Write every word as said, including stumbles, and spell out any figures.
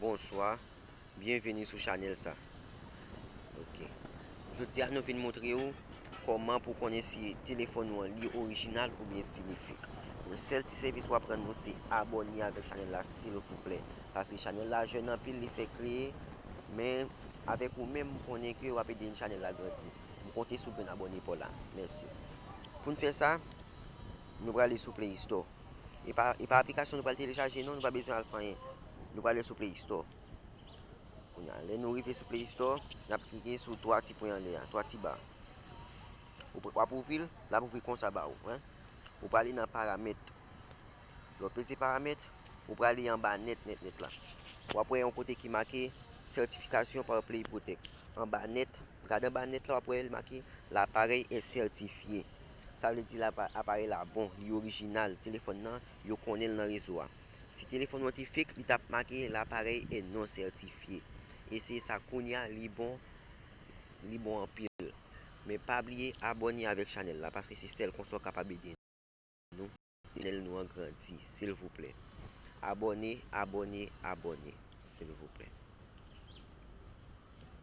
Bonswa, byenveni sou chanèl sa. Ok. Jodi a nou vin montre w kòman pou konnen si telefòn ou an li orijinal oubyen si li fake. Men sèl ti sèvis w ap rann nou se abòne avèk chanèl la silvouplè. Paske chanèl la jèn anpil, li fèk kreye, men avèk ou menm m konnen ke w ap ede chanèl la grandi. M konte sou grenn abòne pa w la. Mèsi. Pou n fè sa, nou prale sou Play Store. E pa, e pa aplikasyon nou pral telechaje non, nou pa bezwen al fè anyen. Nou prale sou Play Store. Kounye a, lè nou rive sou Play Store, n ap klike sou twa ti pwen anlè a, twa ti ba. Ou p-, w ap ouvri l, l ap ouvri konsa ba ou, wen. Ou prale nan paramèt. Lè w peze paramèt, ou prale anba nèt, nèt, nèt la. W ap wè yon kote ki make certification par Play Protect. Anba nèt, gade anba nèt la, w ap wè l make l'appareil est certifié. Sa vle di lapa-, aparèy la bon, li orijinal, telefòn nan, yo konnen l nan rezo a. Si telefòn ou an te fake, li t ap make l'appareil est non certifié. Eseye sa kounye a, li bon, li bon anpil. Men pa bliye abòne avèk chanèl la, paske se sèl konsa w kapab ede nou. Chanèl nou an grandi, silvouplè. Abòne, abòne, abòne, silvouplè.